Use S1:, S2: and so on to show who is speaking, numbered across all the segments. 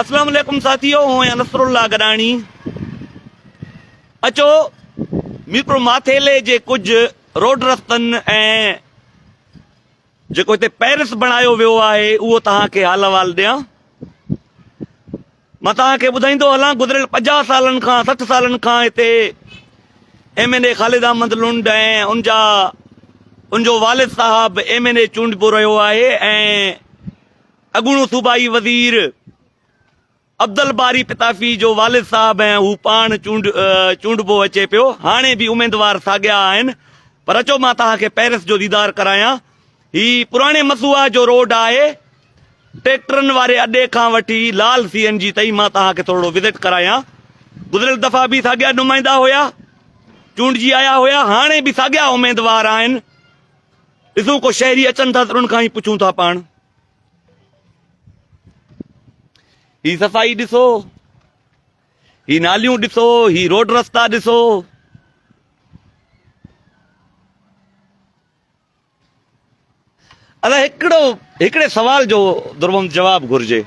S1: اسلام عليڪم ساٿيو آئون آهيان نصرالله گڏاڻي اچو ميرپور ماٿيلي جي ڪجهه روڊ رستن ۽ جيڪو هتي پيرس بڻايو ويو آهي اهو توهان کي حال احوال ڏيان مان توهان کي ٻڌائيندو هلان گذريل 50 سالن کان 60 سالن کان هتي M N A Khalid Ahmed Lund ۽ ان جا ان جو والد صاحب ايم اين اي چونڊبو رهيو آهي ۽ اڳوڻو صوبائي وزير عبدالباري پتافي جو والد صاحب ۽ هو پاڻ چونڊ چونڊبو اچي پيو. هاڻي به اميدوار ساڳيا آهن. پر اچو مان توهان کي پئرس جو ديدار ڪرايان. هي پراڻي مسوها جو روڊ آهي. ٽريڪٽرن واري اڏي کان وٺي لال سي اين جي تائين مان توهان کي ٿورڙو وزٽ ڪرايان. گذريل دفعا به ساڳيا نمائندا هيا. چونڊجي آيا هيا. هاڻي به ساڳيا اميدوار آهن. ڏسون ڪو شهري اچن ٿا ته انهن کان ئي پڇون ٿا پاڻ. هي صفائي ڏسو، هي ناليون ڏسو، هي روڊ رستا ڏسو. ادا هڪڙو هڪڙي سوال جو دربند جواب گهرجي.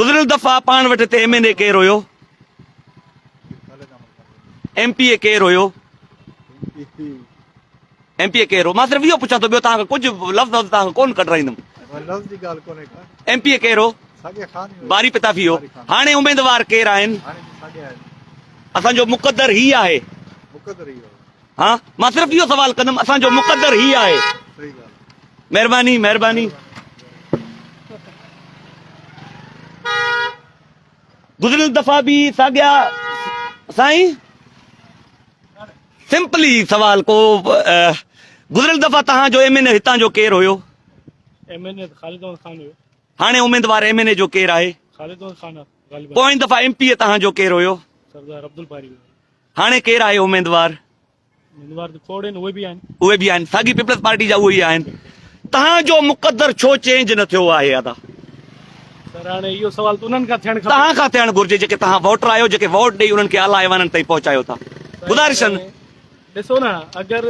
S1: گذريل دفعا پاڻ وٽ هتي ايم اين اي ڪير هيو؟ ايم پي اي ڪير هيو؟ ايم پي اي ڪير هو؟ مان صرف اهو پڇان ٿو ٻيو توهان کان ڪجهه لفظ وفظ توهان کان ڪونه ڪڍرائيندم.
S2: لفظ جي ڳالهه ڪونهي ڪا.
S1: ايم پي اي ڪير هو؟
S2: ساڳي خان ئي هو.
S1: باري پتافي هو. هاڻي اميدوار ڪير آهن؟
S2: هاڻي به ساڳيا آهن.
S1: اسان جو مقدر هي آهي.
S2: مقدر هي آهي.
S1: ها مان صرف اهو سوال ڪندم اسان جو مقدر هي آهي.
S2: صحيح ڳالهه.
S1: مهرباني مهرباني. گذريل دفعا به ساڳيا سائين سمپلي سوال ڪو گذريل دفعا تهان جو ايم اين اي هتان جو ڪير هيو؟
S3: ايم اين اي خالد احمد خان هيو.
S1: هاڻي اميدوار ايم اين اي جو ڪير آهي؟
S3: خالد احمد خان غالبا.
S1: پوئين دفعا ايم پي اي تهان جو ڪير هيو؟
S3: سردار عبدالباري هيو.
S1: هاڻي ڪير آهي اميدوار؟
S3: اميدوار ته کوڙ آهن اهي به آهن.
S1: اهي به آهن ساڳي پيپلز پارٽي جا اهي ئي آهن. تهان جو مقدر ڇو چينج نه ٿيو آهي ادا؟
S3: سر هاڻي اهو سوال ته انهن کان ٿيڻ کپي.
S1: تهان کان ٿيڻ گهرجي جيڪي تهان ووٽر آهيو جيڪي ووٽ ڏئي انهن کي اعليٰ ايوانن تائين پهچايو ٿا. گذارش آهن.
S3: ڏسو نه اگر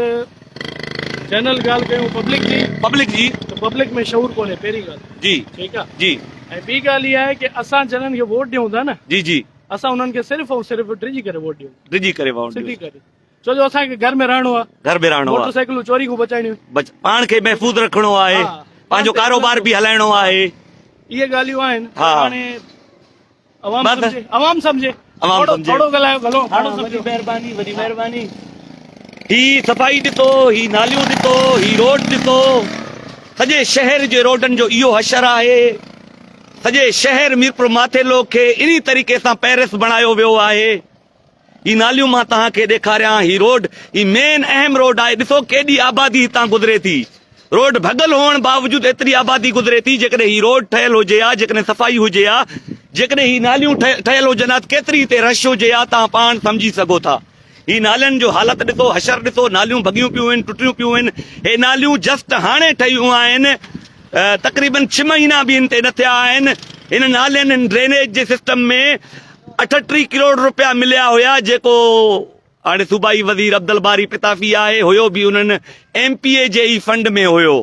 S3: جنرل ڳالهه ڪيون پبلڪ جي
S1: پبلڪ جي
S3: ته پبلڪ ۾ شعور ڪونهي پهرين ڳالهه.
S1: جي
S3: ٺيڪ آ
S1: جي
S3: ۽ ٻي ڳالهه اها آهي ڪي اسان جنن کي ووٽ ڏيون ٿا نه
S1: جي جي
S3: اسان انهن کي صرف ۽ صرف ڊڄي ڪري ووٽ ڏيون.
S1: ڊڄي ڪري ووٽ ڏيون.
S3: سڌي ڪري ڇو جو اسان کي گهر ۾ رهڻو آ.
S1: گهر ۾ رهڻو آ.
S3: موٽر سائيڪلون چوري کان بچائڻيون.
S1: بچ پاڻ کي محفوظ رکڻو آهي. پنهنجو ڪاروبار به هلائڻو آهي.
S3: اهي ڳالهيون آهن.
S1: ها.
S3: هاڻي عوام سمجهي عوام سمجهي.
S1: عوام سمجهي.
S3: ٿورو ڳالهايو گهڻو گهڻو
S1: سمجهو. وڏي مهرباني وڏي مهرباني. هي صفائي ڏسو هي ناليون ڏسو هي روڊ ڏسو سڄي شهر جي روڊن جو اهو حشر آهي. سڄي شهر ميرپور ماٿيلو کي انهي طريقي سان پئرس بڻايو ويو آهي. هي ناليون مان توهان کي ڏيکاريان هي روڊ هي مين اهم روڊ آهي ڏسو ڪيڏي آبادي هتان گذري ٿي. روڊ ڀڳل هئڻ باوجود ايتري آبادي گذري ٿي جيڪڏهن هي روڊ ٺهيل هجي ها جيڪڏهن صفائي هجي ها جيڪڏهن هي ناليون ٺهيل هجن ها ته ڪيتري هتي رش هجي ها توهان پاڻ سمجهي سگهو ٿا. هي نالين جو حالت ڏسو حشر ڏسو ناليون ڀڳيون پيون آهن ٽٽيون پيون آهن هي ناليون جسٽ هاڻي ٺهيون آهن تقريبن ڇهه مهينا به هن تي نه ٿيا آهن هن نالين هن ڊرينيج جي سسٽم ۾ 38 ڪروڙ روپيا مليا هيا جيڪو هاڻي صوبائي وزير عبدالباري پتافي آهي هيو به انهن ايم پي اي جي ئي فنڊ ۾ هيو.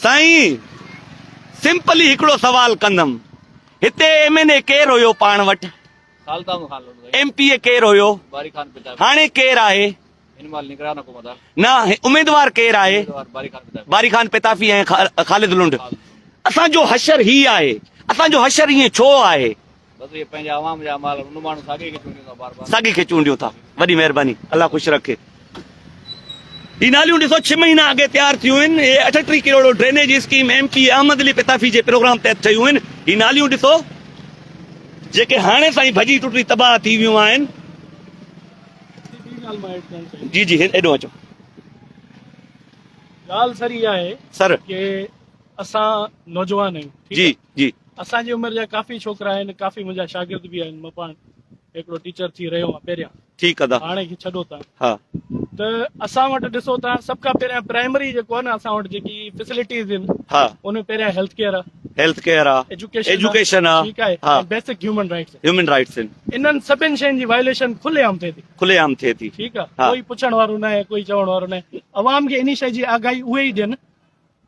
S1: سائين سمپلي هڪڙو سوال ڪندم هتي ايم اين اي ڪير هيو پاڻ وٽ؟ ايم پي اي ڪير هيو؟ هاڻي ڪير آهي؟ نه اميدوار ڪير آهي؟ باري خان پتافي ۽ خالد لنڊ. اسان جو حشر هي آهي اسان جو حشر ائين ڇو آهي؟
S4: بس اهي پنهنجا عوام جا مال ان ماڻهو ساڳي کي چونڊيون ٿا بار بار.
S1: ساڳي کي چونڊيون ٿا وڏي مهرباني الله خوش رکي. هي ناليون ڏسو ڇهه مهينا اڳي تيار ٿيون آهن اهي 38 crore drainage scheme M P A Ahmed Ali Pitafi جي پروگرام تحت ٺهيون آهن هي ناليون ڏسو جيڪي هاڻي تائين ڀڄي ٽٽي تباهه ٿي ويون آهن. جي جي هيڏو اچو.
S3: ڳالهه سر اها آهي
S1: سر
S3: ڪي اسان نوجوان آهيون ٺيڪ
S1: جي
S3: آهي
S1: جي
S3: اسان جي عمر جا ڪافي ڇوڪرا آهن ڪافي منهنجا شاگرد به آهن مان پاڻ هڪڙو ٽيچر ٿي رهيو آهيان پهريان
S1: ٺيڪ ادا
S3: هاڻي کي ڇڏو تان
S1: ها
S3: ته اسان وٽ ڏسو تان سڀ کان پهريان پرائمري جيڪو آهي نه اسان وٽ جيڪي فيسلٽيز آهن
S1: ها
S3: ان ۾ پهريان هيلٿ ڪيئر آهي
S1: هيلٿ ڪيئر آ
S3: ايجوڪيشن
S1: ايجوڪيشن آ
S3: ٺيڪ آهي
S1: ها
S3: basic human rights
S1: human rights آهن
S3: انهن سڀن شين جي وائليشن کلي عام ٿئي ٿي
S1: کلي عام ٿئي ٿي
S3: ٺيڪ آهي ڪوئي پڇڻ وارو نه آهي ڪوئي چوڻ وارو نه آهي عوام کي انهي شي جي آگاهي اهي ئي ڏين.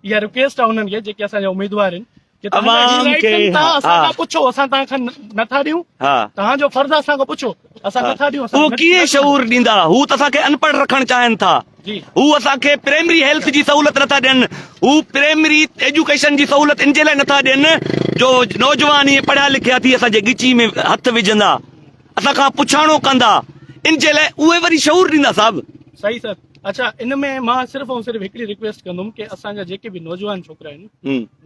S3: اها رڪويسٽ آهي انهن کي جيڪي اسان جا اميدوار آهن ڪي توهان جا هي
S1: عوام
S3: رائيٽس
S1: کي
S3: آهن توهان
S1: ها
S3: اسان کان پڇو اسان توهان کان نٿا ڏيون
S1: ها
S3: توهان جو فرض آهي اسان کان پڇو اسان نٿا ڏيون اسان
S1: اهو ڪيئن شعور ڏيندا هو ته اسان کي انپڙهه رکڻ چاهين ٿا
S3: جي
S1: هو اسان کي پرائمري هيلٿ جي سهولت نٿا ڏين هو پرائمري ايجوڪيشن جي سهولت ان جي لاء نٿا ڏين جو نوجوان اهي پڙهيا لکيا ٿي اسان جي ڳچي ۾ هٿ وجهندا اسان کان پڇاڻو ڪندا ان جي لاء اهي وري شعور ڏيندا صاحب.
S3: صحيح سر اڇا ان ۾ مان صرف ۽ صرف هڪڙي رڪويسٽ ڪندم ڪي اسان جا جيڪي به نوجوان ڇوڪرا آهن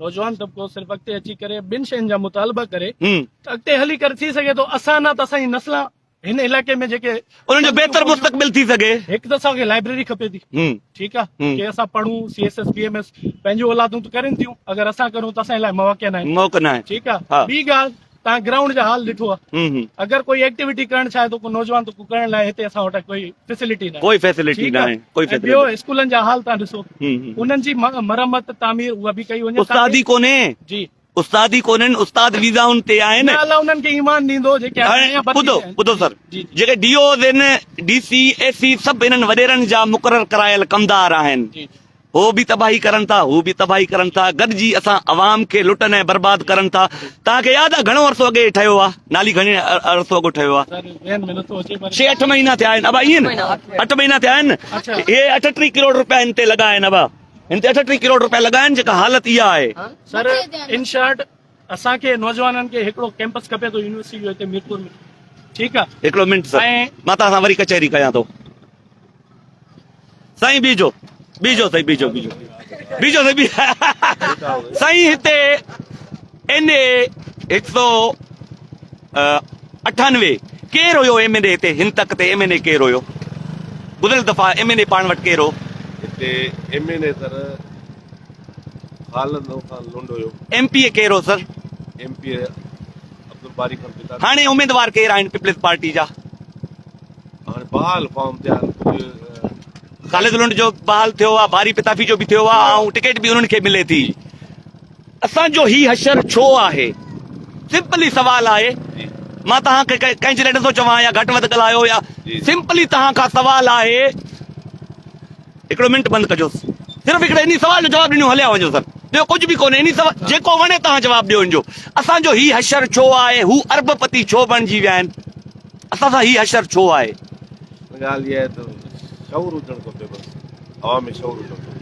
S3: نوجوان طبقو صرف اڳتي اچي ڪري ٻن شين جا مطالبا ڪري ته اڳتي هلي ڪري ٿي سگهي ٿو اسان نه ته اسان جي نسلان هن علائقي ۾ جيڪي
S1: انهن جو بهتر مستقبل ٿي سگهي.
S3: هڪ ته اسان کي لائبريري کپي ٿي ٺيڪ آ ڪي اسان پڙهون C S S B M S پنهنجون اولادون ته ڪرين ٿيون اگر اسان ڪرون ته اسان لاء مواقع ناهن
S1: موقع ناهن
S3: ٺيڪ آ ٻي ڳالهه تان گرائونڊ جا حال ڏٺو آ اگر ڪوئي ايڪٽيوٽي ڪرڻ چاهي ٿو ڪو نوجوان ته ڪو ڪرڻ لاء هتي اسان وٽ ڪوئي فيسلٽي ناهي
S1: ڪوئي فيسلٽي ناهي ڪوئي
S3: فيسلٽي ٻيو اسڪولن جا حال تان ڏسو انهن جي مرمت تعمير اها به ڪئي وڃي
S1: استاد ئي ڪونهي
S3: جي
S1: استاد ئي ڪونهن استاد ويزائن تي آهن
S3: الله انهن کي ايمان ڏيندو جيڪي
S1: ٻڌو ٻڌو سر جيڪي ڊي اوز آهن ڊي سي اي سي سڀ انهن وڏيرن جا مقرر ڪرايل ڪمدار آهن هو به تباهي ڪرن ٿا هو به تباهي ڪرن ٿا گڏجي اسان عوام کي لٽن ۽ برباد ڪرن ٿا توهان کي ياد آهي گهڻو عرصو اڳي ٺهيو آهي نالي گهڻي عرصو اڳو ٺهيو آهي ڇهه اٺ مهينا ٿيا آهن ابا ائين اٺ مهينا ٿيا آهن هي 38 ڪروڙ روپيا هن تي لڳا آهن ابا هن تي 38 ڪروڙ روپيا لڳا آهن جيڪا حالت اها آهي.
S3: سر ان شارٽ اسان کي نوجوانن کي هڪڙو ڪيمپس کپي ٿو يونيورسٽي جو هتي ميرپور ۾ ٺيڪ آ.
S1: هڪڙو منٽ سر مان توهان سان وري ڪچهري ڪيان ٿو. سائين بيجو بيجو سائين بيجو بيجو بيجو سائين سائين هتي اين اي 198 ڪير هيو ايم اين اي هتي هن تڪ تي ايم اين اي ڪير هيو گذريل دفعا ايم اين اي پاڻ وٽ ڪير هو؟
S5: هتي M N A sir Khalid Khan Lund have.
S1: M P اي ڪير هو سر؟
S5: ايم پي اي عبدالباري خان پتا.
S1: هاڻي اميدوار ڪير آهن پيپلز پارٽي جا؟
S5: هاڻي بحال فارم تي آهن ڪجهه.
S1: خالد لنڊ جو بحال ٿيو آهي باري پتافي جو به ٿيو آهي ۽ ٽڪيٽ به انهن کي ملي ٿي. اسان جو هي حشر ڇو آهي؟ سمپلي سوال آهي مان توهان کي ڪنهن جي لاء نٿو چوان يا گهٽ وڌ ڳالهايو يا سمپلي توهان کان سوال آهي هڪڙو منٽ بند ڪجو صرف هڪڙي انهي سوال جو جواب ڏنو هليا وڃو سر ٻيو ڪجهه به ڪونهي انهي سوال جيڪو وڻي توهان جواب ڏيو ان جو اسان جو هي حشر ڇو آهي هو ارب پتي ڇو بڻجي ويا آهن اسان سان هي حشر ڇو آهي
S5: ڳالهه اها آهي ته شعور هجڻ کپي بس عوام ۾ شعور هجڻ کپي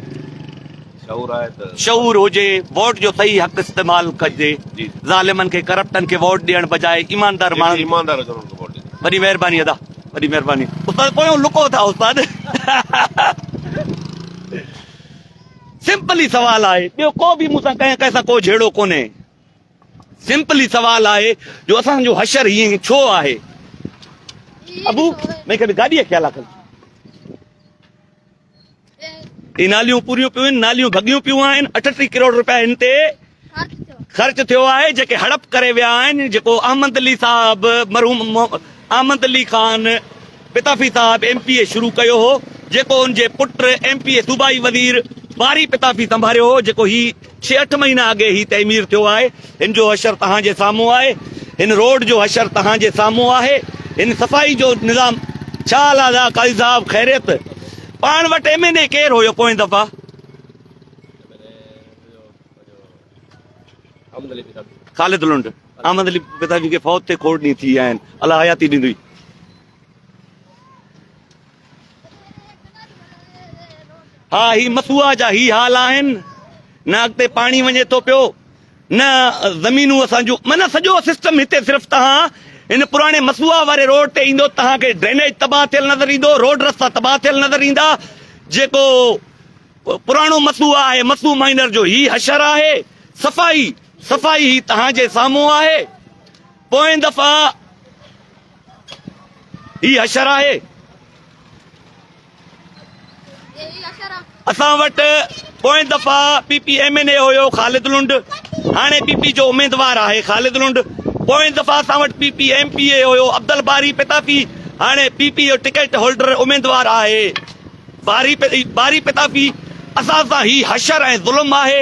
S5: شعور آهي ته.
S1: شعور هجي ووٽ جو صحيح حق استعمال ڪجي ظالمن کي ڪرپٽن کي ووٽ ڏيڻ بجاء ايماندار ماڻهن
S5: ايماندار هجن انهن کي ووٽ ڏجي.
S1: وڏي مهرباني ادا وڏي مهرباني استاد پويون لڪو ٿا استاد سمپلي سوال آهي ٻيو ڪو به مون سان ڪنهن ڪنهن سان ڪو جهيڙو ڪونهي سمپلي سوال آهي جو اسان جو حشر هيئن ڇو آهي ابو مين کي به گاڏي خيال آ هي ناليون پوريون پيون آهن، ناليون ڀڳيون پيون آهن، 38 ڪروڙ رپيا هن تي خرچ ٿيو آهي، جيڪي هڙپ ڪري ويا آهن، جيڪو احمد علي صاحب مرحوم احمد علي خان پتافي صاحب ايم پي اي شروع ڪيو هو، جيڪو ان جي پٽ ايم پي اي صوبائي وزير باري پتافي سنڀاريو هو، جيڪو هي ڇهه اٺ مهينا اڳي هي تعمير ٿيو آهي، هن جو حشر توهان جي سامهون آهي، هن روڊ جو حشر توهان جي سامهون آهي، هن صفائي جو نظام ڇا حال آ قاضي صاحب خيريت؟ پاڻ وٽ ايم اين اي ڪير هيو پوئين دفعا؟ خالد لنڊ احمد علي پتافي کي فوت ٿئي کوڙ ڏينهن ٿي ويا آهن الله حياتي ڏيندوئي. ها هي مسوعا جا هي حال آهن نه اڳتي پاڻي وڃي ٿو پيو نه زمينون اسان جون معنيٰ سڄو سسٽم هتي صرف تهان هن پراڻي مسوعا واري روڊ تي ايندو تهان کي ڊرينيج تباهه ٿيل نظر ايندو روڊ رستا تباهه ٿيل نظر ايندا جيڪو پراڻو مسوعا آهي مسو مائنر جو هي حشر آهي صفائي صفائي هي تهان جي سامهون آهي پوئين دفعا هي حشر آهي. اسان وٽ پوئين دفعا پي پي ايم اين اي هيو خالد لنڊ هاڻي پي پي جو اميدوار آهي خالد لنڊ پوئين دفعا اسان وٽ پي پي ايم پي اي هيو عبدالباري پتافي هاڻي پي پي جو ٽڪيٽ هولڊر اميدوار آهي باري باري پتافي اسان سان هي حشر ۽ ظلم آهي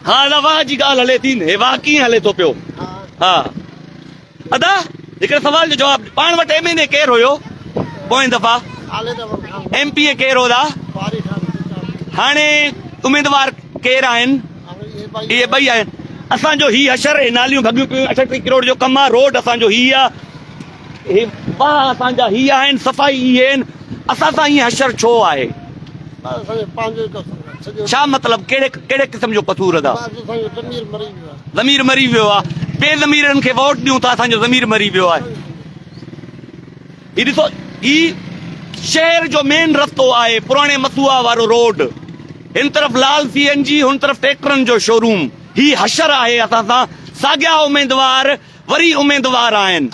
S1: ها ادا واهه جي ڳالهه هلي ٿي هي واهه ڪيئن هلي ٿو پيو ها ادا هڪڙي سوال جو جواب پاڻ وٽ ايم اين اي ڪير هيو پوئين دفعا ايم پي اي ڪير هو ادا هاڻي اميدوار ڪير آهن؟ اهي ٻئي آهن. اسان جو هي حشر هي ناليون ڀڳيون پيون 38 ڪروڙ جو ڪم آ روڊ اسان جو هي آ هي واهه اسان جا هي آهن صفائي اهي آهن اسان سان هي حشر ڇو آهي؟ ڇا مطلب ڪهڙي ڪهڙي قسم جو قصور ادا؟ ضمير مري ويو آ بي ضميرن کي ووٽ ڏيون ٿا اسان جو ضمير مري ويو آهي. هي ڏسو هي شهر جو مين رستو آهي پراڻي مسوها وارو روڊ هن طرف لال سي اين جي هن طرف ٽيڪٽرن جو شوروم هي حشر آهي اسان سان ساڳيا اميدوار وري اميدوار آهن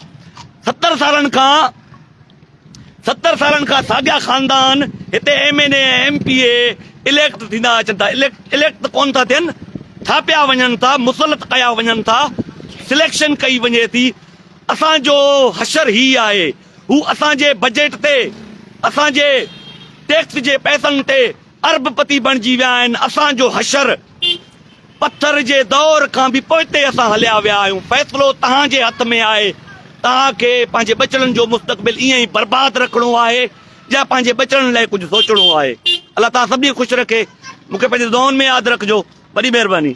S1: 70 سالن کان 70 سالن کان ساڳيا خاندان هتي M N A M P A elect ٿيندا اچن ٿا اليڪٽ ته ڪون ٿا ٿين ٿاپيا وڃن ٿا مسلط ڪيا وڃن ٿا سليڪشن ڪئي وڃي ٿي اسان جو حشر هي آهي، هو اسان جي بجيٽ تي، اسان جي ٽيڪس جي پئسن تي ارب پتي بڻجي ويا آهن، اسان جو حشر پٿر جي دور کان به پوئتي اسان هليا ويا آهيون، فيصلو توهان جي هٿ ۾ آهي، توهان کي پنهنجي ٻچڙن جو مستقبل ائين ئي برباد رکڻو آهي يا پنهنجي ٻچڙن لاء ڪجهه سوچڻو آهي. الله توهان سڀني کي خوش رکي، مون کي پنهنجي دعائن ۾ ياد رکجو، وڏي مهرباني.